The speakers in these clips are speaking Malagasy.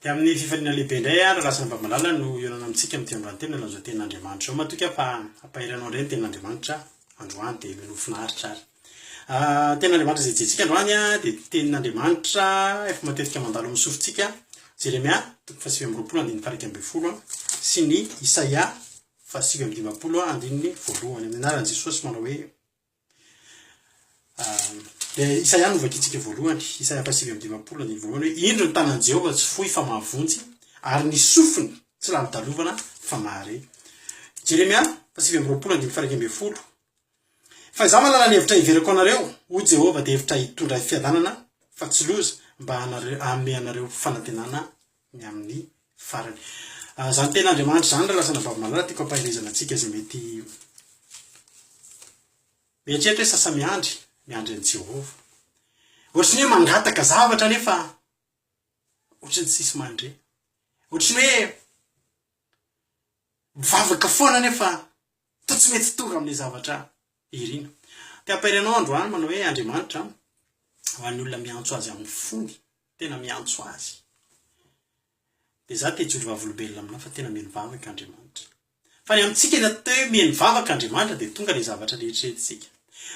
Dia amin'ny fifaliana lehibe indray ary lasa Vamalala no hihaonana amintsika amin'ity androany ity amin'ny alalan'izao tenin'Andriamanitra izao. Matoky aho fa hampahery anao indray ny tenin'Andriamanitra androany dia mino finaritra ary. Ah, tenin'Andriamanitra izay jerentsika androany dia tenin'Andriamanitra efa matetika mandalo amin'ny sofintsika. Jeremia toko faha 29 andininy faha 11 sy ny Isaia faha 59 andininy voalohany. Amin'ny anaran'i Jesosy manao hoe Dia Isaia no vakintsika voalohany, Isaia faha 59 andininy voalohany hoe, Indro ny tanan'i Jehovah tsy fohy fa mahavonjy, ary ny sofiny tsy lalodalovana fa mahare. Jeremia faha 29 andininy faha 11, Fa izaho mahalala ny hevitra hiveriko anareo, hoy Jehovah, dia hevitra hitondra fiadanana fa tsy loza, mba hanome anareo fanantenana ny amin'ny farany. Izany tenin'Andriamanitra izany, ry lasa anabavy malala, tiako hampaherezana antsika izay mety mieritreritra hoe sasa-miandry, miandry an'i Jehovah. Ohatry ny hoe mangataka zavatra nefa ohatry ny tsisy mandre. Ohatry ny hoe mivavaka foana nefa toa tsy mety tonga amin'ilay zavatra irina. Te hampahery anao androany manao hoe Andriamanitra ho an'ny olona miantso azy amin'ny fony, tena miantso azy. Dia za te hijoro vavolombelona aminao fa tena mihaino vavaka Andriamanitra. Fa ny amintsika ny atao hoe mihaino vavaka Andriamanitra dia tonga ilay zavatra rehetraretintsika.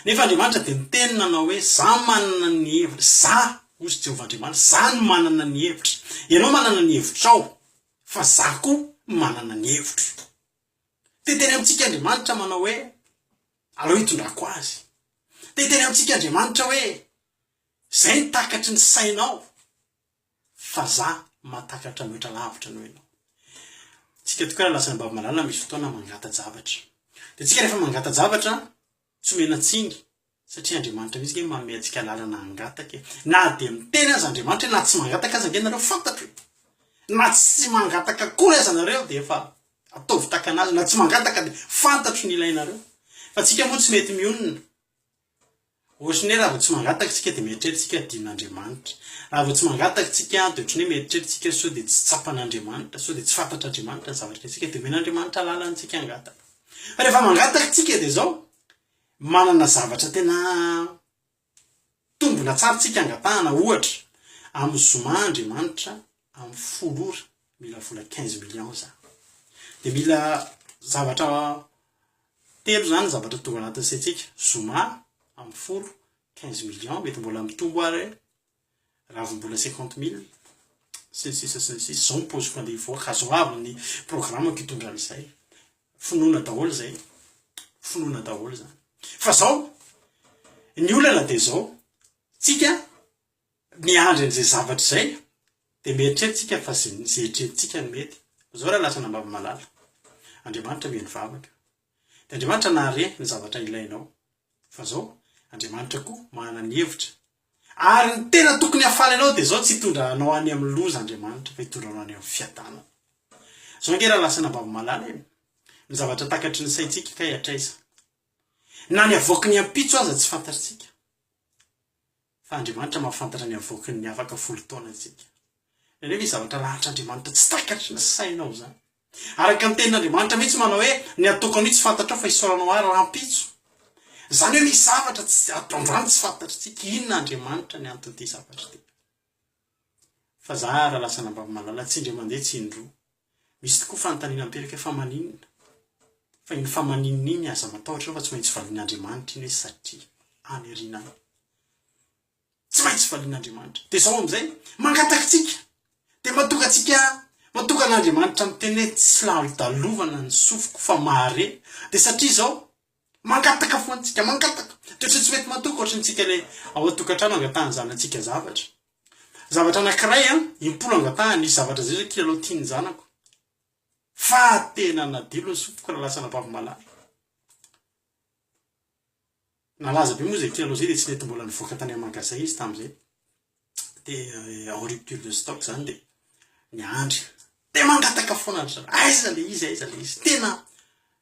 Nefa Andriamanitra dia niteny nanao hoe za manana ny hevitra, za, hozy Jehovah Andriamanitra, za no manana ny hevitra. Ianao manana ny hevitrao, fa za koa manana ny hevitro. Te hiteny amintsika Andriamanitra manao hoe aleo hitondrako azy. Te hiteny amintsika Andriamanitra hoe zay ny takatry ny sainao fa za mahatakatra mihoatra lavitra noho ianao. Tsika tokoa raha lasa Ambavimalala misy fotoana mangata-javatra. Dia tsika rehefa mangata-javatra tsy omena tsiny satria Andriamanitra mihitsy ange manome antsika lalana hangataka e. Na dia miteny aza Andriamanitra hoe na tsy mangataka aza ange nareo fantatro e. Na tsy mangataka akory aza nareo dia efa ataovy takanazy, na tsy mangataka dia fantatro ny ilainareo. Fa tsika moa tsy mety mionona. Ohatry ny hoe raha vao tsy mangataka isika dia mieritreritra isika adinon'Andriamanitra. Raha vao tsy mangataka isika dia ohatry ny hoe mieritreritra isika sao dia tsy tsapan'Andriamanitra, sao dia tsy fantatr'Andriamanitra ny zavatra ilaintsika dia omen'Andriamanitra lalana isika hangataka. Fa rehefa mangataka isika dia izao, manana zavatra tena tombina tsara tsika angatahana, ohatra, amin'ny zoma Andriamanitra amin'ny folo ora mila vola quinze millions za. Dia mila zavatra telo zany zavatra tonga anatin'ny saintsika, zoma amin'ny folo, quinze millions, mety mbola mitombo ary ravim-bola cinquante mille, sy ny sisa sy ny sisa, zao ny paoziko andeha hivoaka, zao avy ny programme-ko hitondra an'izay. Finoana daholo izay. Finoana daholo izany. Fa zao, ny olana dia zao, tsika miandry an'izay zavatra izay, dia mieritreritra tsika fa zay zay eritreretintsika no mety. Zao raha lasa an'Ambavimalala, Andriamanitra mihaino vavaka. Dia Andriamanitra nahare ny zavatra ilainao. Fa zao, Andriamanitra koa manana ny hevitra. Ary ny tena tokony hahafaly anao dia zao, tsy hitondra anao any amin'ny loza Andriamanitra, fa hitondra anao any amin'ny fiadanana. Zao ange raha lasa an'Ambavimalala e, ny zavatra takatry ny saintsika kay hatraiza. Na ny avoaky ny ampitso aza tsy fantatritsika. Fa Andriamanitra mahafantatra ny avoaky ny afaka folo taona antsika. Indraindray misy zavatra lahatr'Andriamanitra tsy takatry ny sainao izany. Araka ny tenin'Andriamanitra mihitsy manao hoe ny ataoko anio tsy fantatrao fa isaoranao ahy rahampitso. Izany hoe misy zavatra tsy androany tsy fantatritsika. Inona Andriamanitra ny anton'ity zavatra ity? Fa za raha lasa an'Ambavimalala tsy indray mandeha tsy indroa. Misy tokoa fanontaniana mipetraka hoe fa maninona? Fa iny fa maninona iny aza matahotra ianao fa tsy maintsy valian'Andriamanitra iny hoe satria any aoriana any. Tsy maintsy valian'Andriamanitra. Dia izao amin'izay, mangataka antsika. Dia mahatonga antsika, mahatonga an'Andriamanitra miteny hoe tsy lalodalovana ny sofiko fa mahare. Dia satria izao, mangataka foana antsika, mangataka. Dia ohatran'ny tsy mety matoky, ohatran'ny tsika ilay ao an-tokantrano angatahan'ny zanatsika zavatra. Zavatra anankiray an, impolo angatahany, nisy zavatra izay zao kilalao tian'ny zanako. Fa tena nadilo ny sofiko raha lasa anabavy malala. Nalaza be moa izay kilalao izay dia tsy nety mbola nivoaka tany amin'ny magazay izy tamin'izay. Dia en rupture de stock izany dia niandry. Dia mangataka foana ry zareo. Aiza ilay izy, aiza ilay izy. Tena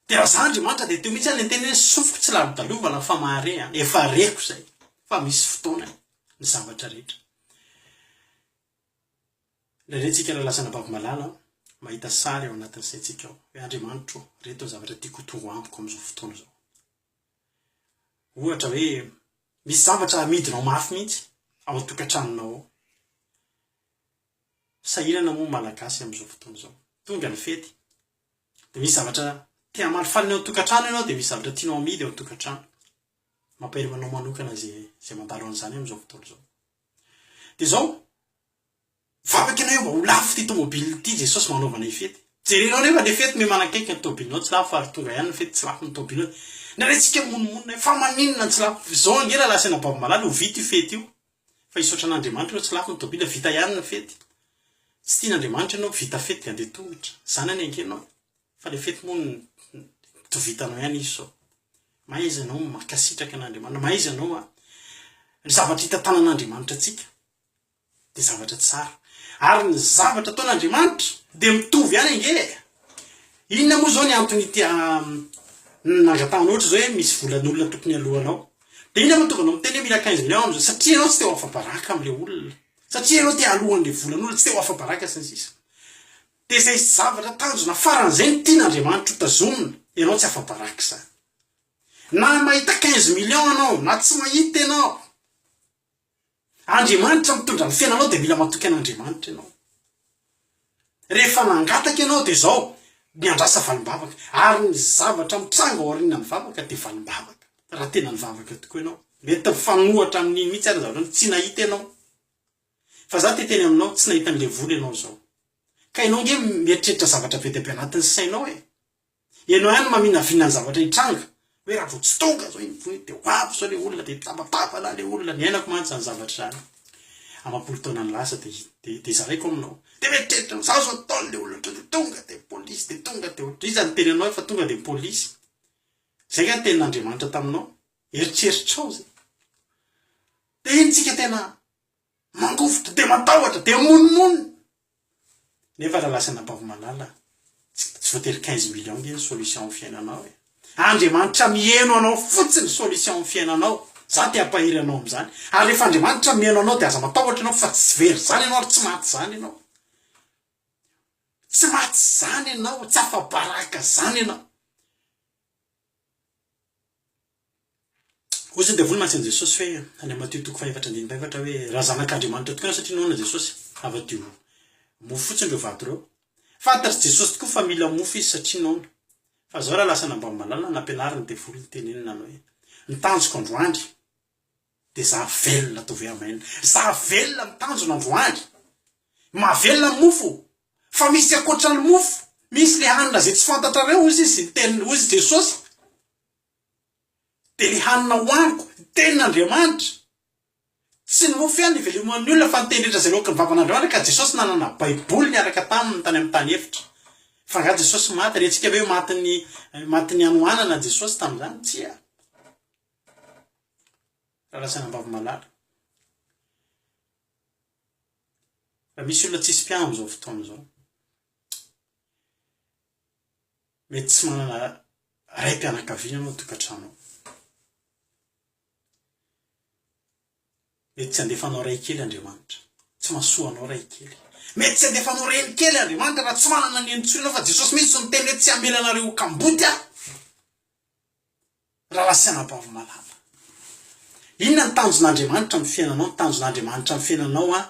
dia raha za Andriamanitra dia teo mihitsy aho niteny hoe sofiko tsy lalodalovana fa mahare an. Efa reko izay fa misy fotoanany ny zavatra rehetra. Indraindray tsika raha lasa anabavy malala mahita sary ao anatin'ny saintsika ao hoe Andriamanitro ô, ireto ny zavatra tiako ho tonga amiko amin'izao fotoana izao. Ohatra hoe misy zavatra amidinao mafy mihitsy ao an-tokantranonao ao. Sahirana moa ny Malagasy amin'izao fotoana izao. Tonga ny fety, dia misy zavatra te hamalifaly ny ao an-tokantrano ianao, dia misy zavatra tianao amidy ao an-tokantrano. Mampahery anao manokana izay izay mandalo an'izany amin'izao fotoana izao. Dia izao, mivavaka ianao hoe mba ho lafo ity tomobile ity Jesosy mba hanaovanay fety. Jerenao nefa ilay fety miha manakaiky ny tomobilinao tsy lafo ary tonga ihany ny fety tsy lafo ny tomobilinao. Indraindray tsika mimonomonona hoe fa maninona no tsy lafo. Izao ange raha lasa eny Ambavimalala ho vita io fety io. Fa hisaotra an'Andriamanitra ianao tsy lafo ny tobile, vita ihany ny fety. Tsy tian'Andriamanitra ianao vita fety dia andeha tongotra. Izany anie ange ianao e. Fa ilay fety moa to vitanao ihany izy izao. Mahaiza ianao mankasitraka an'Andriamanitra, mahaiza ianao a. Ny zavatra hitantanan'Andriamanitra antsika dia zavatra tsara. Ary ny zavatra ataon'Andriamanitra dia mitovy ihany ange e. Inona moa izao ny antony ity nangatahanao ohatra izao hoe misy volan'olona tokony aloanao. Dia inona no mahatonga anao miteny hoe mila 15 millions amin'izao? Satria ianao tsy te ho afa-baraka amin'ilay olona. Satria ianao te haloa an'ilay volan'olona, tsy te ho afa-baraka sy ny sisa. Dia izay zavatra tanjona faran'izay no tian'Andriamanitra ho tazomina, ianao tsy afa-baraka izany. Na mahita 15 millions ianao, na tsy mahita ianao, Andriamanitra mitondra ny fiainanao dia mila matoky an'Andriamanitra ianao. Rehefa nangataka ianao dia izao, miandrasa valim-bavaka. Ary ny zavatra mitranga ao aorian'ny vavaka dia valim-bavaka. Raha tena nivavaka tokoa ianao. Mety mifanohitra amin'iny mihitsy ary ny zavatra tsy nahita ianao. Fa za te hiteny aminao, tsy nahita an'ilay vola ianao izao. Ka ianao ange mieritreritra zavatra be dia be anatin'ny sainao e. Ianao ihany no maminavina ny zavatra hitranga, hoe raha vao tsy tonga zao iny vola iny dia ho avy zao le olona dia hitabataba lahy le olona, niainako mantsy zany zavatra zany amam-polo taona ny lasa dia dia dia zaraiko aminao, dia mieritreritra za zao ataony le olona ohatran'ny tonga dia polisy dia tonga dia ohatry iza niteny anao hoe fa tonga dia polisy, zay nga ny tenin'Andriamanitra taminao, eritreritrao zay, dia iny tsika tena Mangovitra dia matahotra dia monomonona. Nefa raha lasa anabavy-malala, tsy voatery 15 millions nge ny solution amin'ny fiainanao e. Andriamanitra miheno anao fotsiny solution amin'ny fiainanao. Za te hampahery anao amin'izany. Ary rehefa Andriamanitra miheno anao dia aza matahotra ianao fa tsy very izany ianao ary tsy maty izany ianao. Tsy maty izany ianao, tsy afa-baraka izany ianao. Hoy ny devoly mantsy an'i Jesosy hoe, any amin'ny Matio toko fahefatra andininy fahefatra hoe, raha zanak'Andriamanitra tokoa ianao, satria noana Jesosy, avadiho mofo fotsiny ireo vato ireo. Fantatr'i Jesosy tokoa fa mila mofo izy satria noana. Fa izao raha lasa nambamy-malala, nampianarin'ny devoly nitenenina anao hoe, ny tanjoko androany dia za velona ataovy hoe amen. Za velona ny tanjona androany. Mahavelona ny mofo. Fa misy ankoatra ny mofo, misy le hanina izay tsy fantatrareo hozy izy, niteny hozy Jesosy. Dia le hanina hohaniko, ny tenin'Andriamanitra. Tsy ny mofo ihany iveloman'ny olona fa ny teny rehetra izay aloaky ny vavan'Andriamanitra ka Jesosy nanana baiboly niaraka taminy tany amin'ny tany efitra. Fa angaha Jesosy maty? Rentsika ve hoe matin'ny matin'ny hanoanana Jesosy tamin'izany? Tsia. Rahalahy sy anabavy malala. Raha misy olona tsisy mpiahy amin'izao fotoana izao, Mety tsy manana raim-pianakaviana ianao an-tokantrano ao. Mety tsy handefa anao ray kely Andriamanitra. Tsy mahasoa anao ray kely. Mety tsy handefa anao reny kely Andriamanitra raha tsy manana neny intsony ianao fa Jesosy mihitsy no niteny hoe tsy hamela anareo ho kamboty aho. Rahalahy sy anabavy malala. Inona ny tanjon'Andriamanitra amin'ny fiainanao? Ny tanjon'Andriamanitra amin'ny fiainanao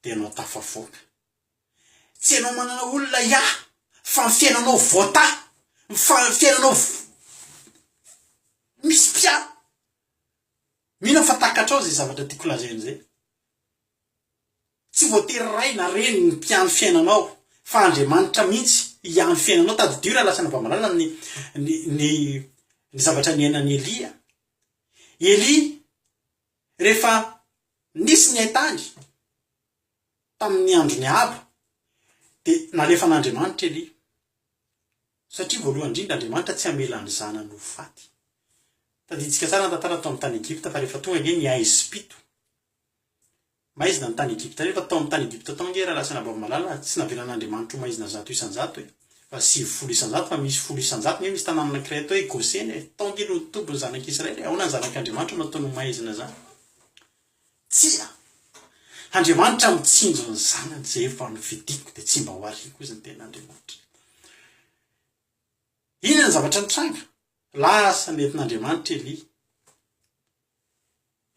dia ianao tafavoaka. Tsy ianao manana olona hiahy fa ny fiainanao voatahy, ny fiainanao misy mpiahy. Mino aho fa takatrao izay zavatra tiako lazaina izay. Tsy voatery ray na reny ny mpiahy ny fiainanao fa Andriamanitra mihitsy hiahy ny fiainanao. Tadidio raha lasa navamalala ny ny ny ny zavatra niainan'i Elia. Elia rehefa nisy ny haitany Tamin'ny andron'i Ahaba, dia nalefan'Andriamanitra Elia, satria voalohany indrindra Andriamanitra tsy hamela ny zanany ho faty. Tadidintsika tsara ny tantara tao amin'ny tany Egypta fa rehefa tonga ange ny haizim-pito, maizina ny tany Egypta, nefa tao amin'ny tany Egypta tao ange rahalahy sy anabavy malala, tsy navelan'Andriamanitra ho maizina 100% e, fa 90% fa misy 10% ange misy tanàna anankiray atao hoe Gosena e, tao ange no nitoby ny zanak'Israely e, ahoana ny zanak'Andriamanitra no ataony ho maizina izany? Tsia! Andriamanitra mitsinjo ny zanany izay efa nofidiko dia tsy mba ho ariako hozy ny tenin'Andriamanitra. Inona ny zavatra nitranga? Lasa nentin'Andriamanitra Elia.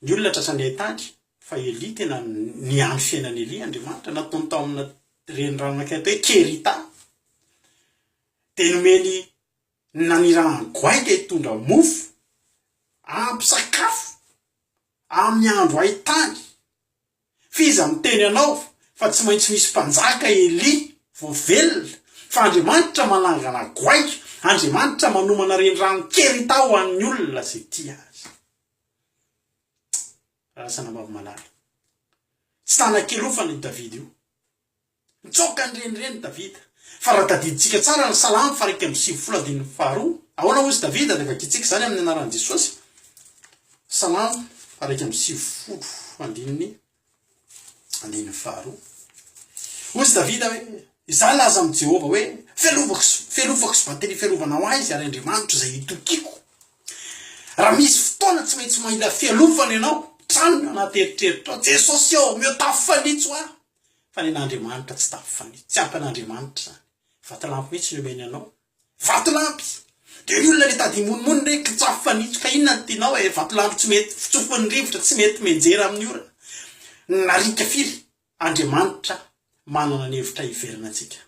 Ny olona tratran'ny haitany, fa Elia tena niandry fiainan'i Elia Andriamanitra, nataony tao amina renirano anankiray atao hoe Kerita, dia nomeny nanirahany goaika hitondra mofo ampy sakafo amin'ny andro haintany. F'iza miteny anao fa tsy maintsy misy mpanjaka Elia vao velona, fa Andriamanitra manangana goaika, Andriamanitra manomana renirano Kerita ho an'ny olona izay tia Azy. Ralasanambavy malala. Tsy nanan-kelofana io Davida io. Nitsoaka nirenireny Davida. Fa raha tadidintsika tsara ny Salamo faha 91 andininy faharoa, ahoana hozy Davida? Dia vakintsika izany amin'ny anaran'i Jesosy. Salamo faha 91 andininy andininy faharoa. Hozy Davida hoe, Izaho laza amin'i Jehovah hoe, Fialovako sy fialofako sy bateria fiarovana ho ahy izy ary Andriamanitro izay itokiako. Raha misy fotoana tsy maintsy mahila fialofana ianao, trano ny anaty eritreritrao, Jesosy ô, omeo tafo fanitso aho. Fa ny an'Andriamanitra tsy tafo fanitso, tsy ampy an'Andriamanitra izany. Vatolampy mihitsy no omeny anao. Vatolampy! Dia ny olona nitady himonomonona hoe kitsafo fanitso, ka inona no tianao e? Vatolampy tsy mety fitsofohan'ny rivotra, tsy mety mianjera amin'ny orana. Narika firy? Andriamanitra manana ny hevitra hiverina antsika.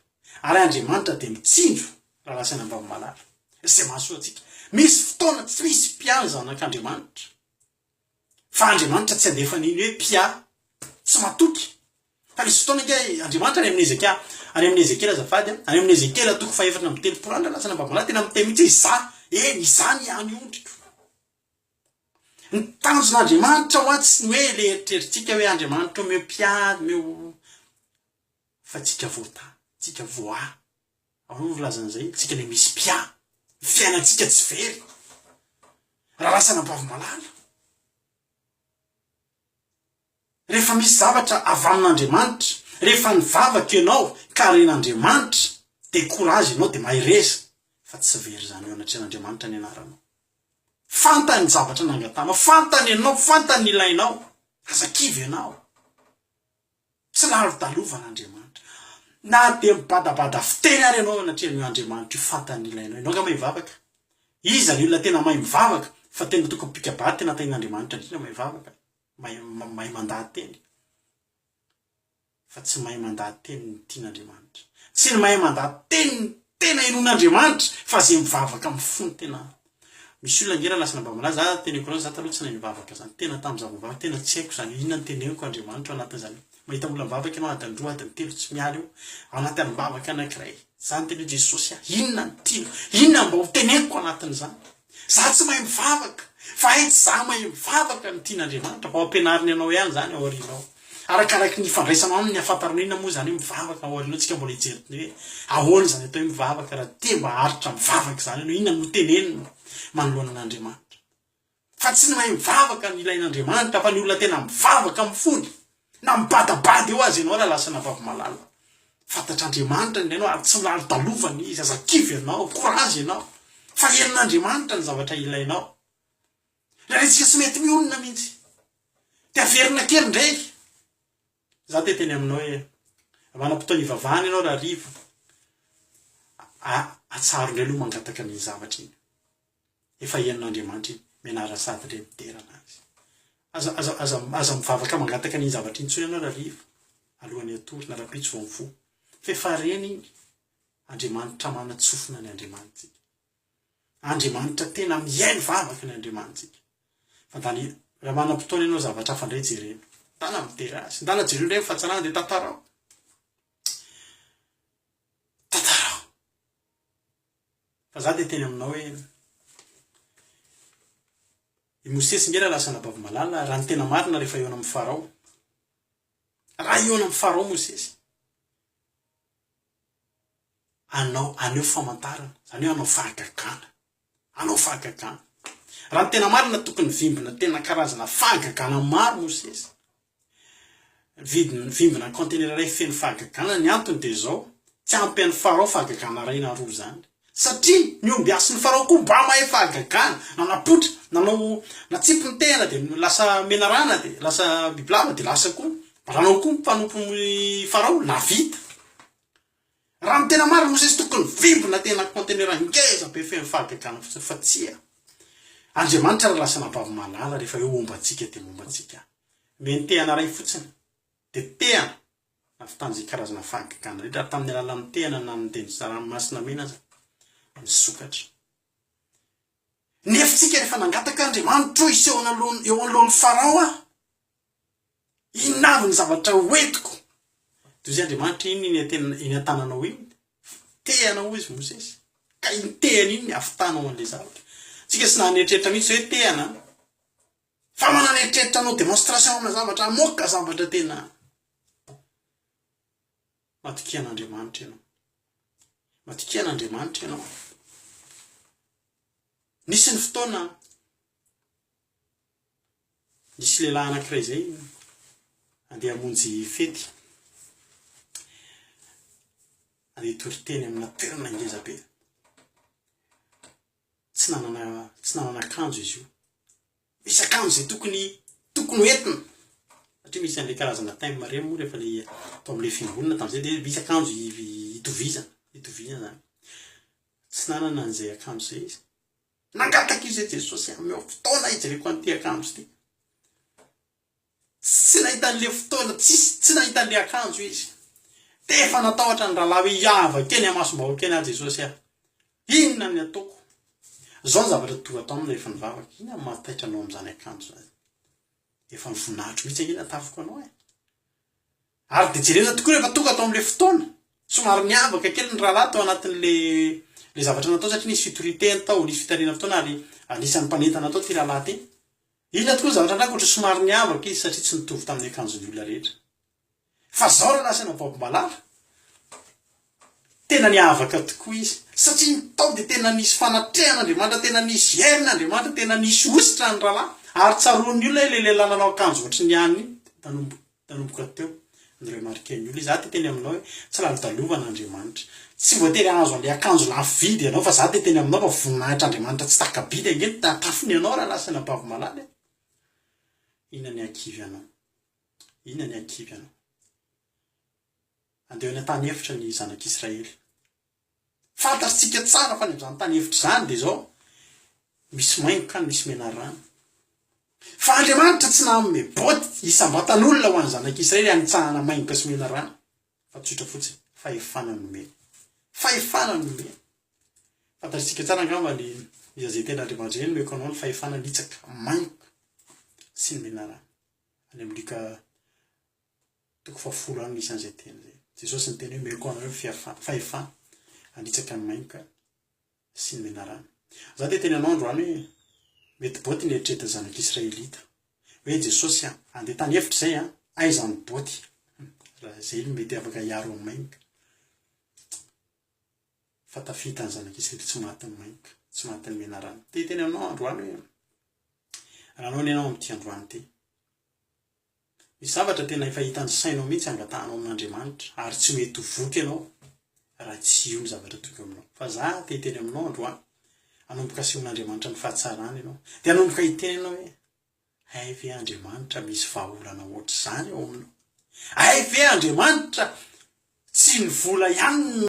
Ary Andriamanitra dia mitsinjo raha lazaina mba ho malala. Izay mahasoa antsika. Misy fotoana tsy misy mpiahy ny zanak'Andriamanitra. Fa Andriamanitra tsy handefa an'iny hoe mpiahy tsy matoky. Fa misy fotoana ange Andriamanitra any amin'ny Hezekia, any amin'ny Ezekiela azafady, any amin'ny Ezekiela toko fahefatra amby telopolo any raha lazaina mba malala tena miteny mihitsy hoe izaho, eny izaho ny hany ondriko. Ny tanjon'Andriamanitra hoa tsy ny hoe le eritreritsika hoe Andriamanitra omeo mpiady, omeo fa tsika voatahy, tsika voahy. Ahoana no filazana izay? Tsika le misy mpiahy. Ny fiainantsika tsy very. Raha lasa anabavy-malala. Rehefa misy zavatra avy amin'Andriamanitra, rehefa nivavaka ianao ka ren'Andriamanitra, dia courage ianao dia mahereza fa tsy very izany eo anatrehan'Andriamanitra ny anaranao. Fantany ny zavatra nangatahana, fantany ianao, fantany ny ilainao. Aza kivy ianao. Tsy lalodalovan'Andriamanitra. Na dia mibadabada fiteny ary ianao eo anatrehan'io Andriamanitra io, fantany ny ilainao. Ianao angaha mahay mivavaka? Iza ny olona tena mahay mivavaka fa tena tokony mpikabary tena tahin'Andriamanitra indrindra mahay mivavaka, mahay mahay mandaha-teny. Fa tsy mahay mandaha-teny ny tian'Andriamanitra. Tsy ny mahay mandaha-teny no tena inoan'Andriamanitra fa izay mivavaka amin'ny fony tena. Misy olona ange raha lasa mba milaza, ah teneniko anao za taloha tsy nahay nivavaka zany, tena tamin'ny za vao nivavaka tena tsy haiko zany, inona no teneniko Andriamanitra ao anatin'izany. Mahita olona mivavaka ianao adiny roa, adiny telo tsy miala eo, ao anaty alim-bavaka anankiray, za niteny hoe Jesosy ah, inona no tianao, inona no mba ho teneniko anatin'izany. Za tsy mahay mivavaka, fa hay tsy za mahay mivavaka no tian'Andriamanitra, fa ho ampianariny anao ihany zany ao aoriana ao. Arakaraky ny ifandraisanao aminy ny ahafantaranao inona moa izany hoe mivavaka ao aoriana ao tsika mbola hijery ny hoe ahoana izany atao hoe mivavaka raha te mba haharitra mivavaka izany ianao inona no tenenina manoloana an'Andriamanitra. Fa tsy ny mahay mivavaka no ilain'Andriamanitra fa ny olona tena mivavaka amin'ny fony na mibadabada eo aza ianao raha lasa anabavy malala. Fantatr'Andriamanitra ny ilainao ary tsy milalodalovana izy, aza kivy ianao, courage ianao fa henon'Andriamanitra ny zavatra ilainao. Indraindray tsika tsy mety mionona mihitsy. Dia averina kely indray. Za te teny aminao hoe manam-potoana hivavahana ianao raha hariva, atsaharo indray aloha mangataka an'iny zavatra iny. Efa henon'Andriamanitra iny. Mianara sady indray midera anazy. Aza, aza, aza, aza mivavaka mangataka an'iny zavatra iny intsony ianao raha hariva, alohan'ny hatory na rahampitso vao mifoha. Fa efa reny iny. Andriamanitra manan-tsofina ny Andriamanitsika. Andriamanitra tena mihaino vavaka ny Andriamanitsika. Fa ndany raha manam-potoana ianao zavatra hafa indray jerena. Ndana midera azy. Ndana jereo indray ny fahatsarana dia tantarao. Tantarao. Fa za dia teny aminao hoe i Mosesy nge raha lasa anabavy malala raha ny tena marina rehefa hihaona amin'i Farao. Raha hihaona amin'i Farao Mosesy. Hanao, haneho famantarana, izany hoe hanao fahagagana. Hanao fahagagana. Raha ny tena marina, tokony nivimbina tena karazana fahagagana maro Mosesy. Vidiny, nivimbina kaontenera iray feno fahagagana, ny antony dia izao, tsy ampy an'i Farao fahagagana iray na roa izany. Satria ny ombiasin'i Farao koa mba mahay fahagagana, nanapoitra, nanao, natsipy ny tehina dia lasa menarana, dia lasa bibilava dia lasa koa. Mba nanao koa ny mpanompon'i Farao, nahavita. Raha ny tena marina Mosesy tokony vimbina tena conteneur ngeza be feno fahagagana fotsiny fa tsia. Andriamanitra raha lasa anabavy malala rehefa eo homba antsika dia momba antsika. Omeny tehana iray fotsiny dia tehana na Avy tamin'izay karazana fahagagana rehetra, ary tamin'ny alalan'ny tehana na ny teny ranomasina mena aza, nisokatra. Nefa tsika rehefa nangataka Andriamanitra hoy hiseho eo anoloan'i Farao aho, inona avy ny zavatra hoentiko? Dia hoy Andriamanitra, inona iny an-tena, iny an-tananao iny? Tehana hoy izy Mosesy. Ka iny tehana iny ny havitanao an'ilay zavatra. Tsika tsy nahan'eritreritra mihitsy hoe tehana. Fa manana eritreritra hanao démonstration amina zavatra, hamoaka zavatra tena matokia an'Andriamanitra ianao. Matokia an'Andriamanitra ianao. Nisy ny fotoana nisy lehilahy anankiray izay andeha hamonjy fety. Andeha hitory teny amina toerana ngeza be. Tsy nanana tsy nanana akanjo izy io. Misy akanjo izay tokony tokony ho entina. Satria misy an'ilay karazana thème ireny moa rehefa ilay tao amin'ilay fiangonana tamin'izay dia misy akanjo itovizana, itovizana izany. Tsy nanana an'izay akanjo izay izy. Nangataka izy hoe Jesosy ameo fotoana hijereko an'ity akanjo ity. Tsy nahita an'ilay fotoana, tsisy, tsy nahita an'ilay akanjo izy. Dia efa natahotra ny rahalahy hoe hiavaka eny imasom-bahoaka eny aho Jesosy ah. Inona ny ataoko? Izao ny zavatra tonga tao aminy rehefa nivavaka, inona no mahataitra anao amin'izany akanjo izany? Efa ny voninahitro mihitsy ange natafiko anao e. Ary dia jerena tokoa rehefa tonga tao amin'ilay fotoana, somary niavaka kely ny rahalahy tao anatin'ilay ilay zavatra natao satria nisy fitorian-teny tao, nisy fitarihana fotoana ary anisan'ny mpanentana tao ity rahalahy ity. Inona tokoa ny zavatra ndrako ohatra somary niavaka izy satria tsy nitovy tamin'ny akanjon'ny olona rehetra. Fa zao raha lasa navaom-balala, tena niavaka tokoa izy satria ny tao dia tena nisy fanatrehan'Andriamanitra, tena nisy herin'Andriamanitra, tena nisy hosotra ny rahalahy ary tsaroan'ny olona ilay lehilahy nanao akanjo ohatry ny an'ny Nanomboka teo, noremarquer-n'ny olona izy, Za te teny aminao hoe tsy lalodalovana Andriamanitra. Tsy voatery hahazo an'ilay akanjo lafo vidy ianao fa za te teny aminao fa voninahitr'Andriamanitra tsy taka-bidy ange no tatafiny anao rahalahy sy anabavy malala e! Inona ny hahakivy anao? Inona ny hahakivy anao? Andeha any an-tany efitra ny zanak'Israely. Fantatsika tsara fa any amin'izany tany efitra izany dia izao, misy maingoka any, misy menarana. Fa Andriamanitra tsy nanome boty isam-batan'olona ho an'ny zanak'Israely hanitsahana maingoka sy menarana, fa tsotra fotsiny, fahefana nomeny. Fahefana nomeny. Fantatsika tsara angamba ny iza izay tena Andriamanitra izay nomeko anao ny fahefana nitsaka maingoka sy ny menarana. Any amin'ny Lioka Toko fahafolo any misy an'izay teny izay. Jesosy niteny hoe omeko anareo ny fahefana handritsaka ny maingoka sy ny menarana. Za te hiteny anao androany hoe mety boty ny eritreretin'ny zanak'Israelita. Hoe Jesosy a, andeha tany efitra izay a, aiza ny boty? Raha izay no mety afaka hiaro amin'ny maingoka. Fa tafita ny zanak'Israely tsy matin'ny maingoka, tsy matin'ny menarana. Te hiteny anao androany hoe raha anao ny ianao amin'ity androany ity. Misy zavatra tena efa hitan'ny sainao mihitsy angatahanao amin'Andriamanitra ary tsy mety ho voky ianao raha tsy io ny zavatra tonga eo aminao. Fa za te hiteny aminao androany, hanomboka asehon'Andriamanitra ny fahatsarany ianao. Dia hanomboka hiteny ianao hoe, hay ve Andriamanitra misy vahaolana ohatr'izany ao aminao? Hay ve Andriamanitra tsy ny vola ihany no.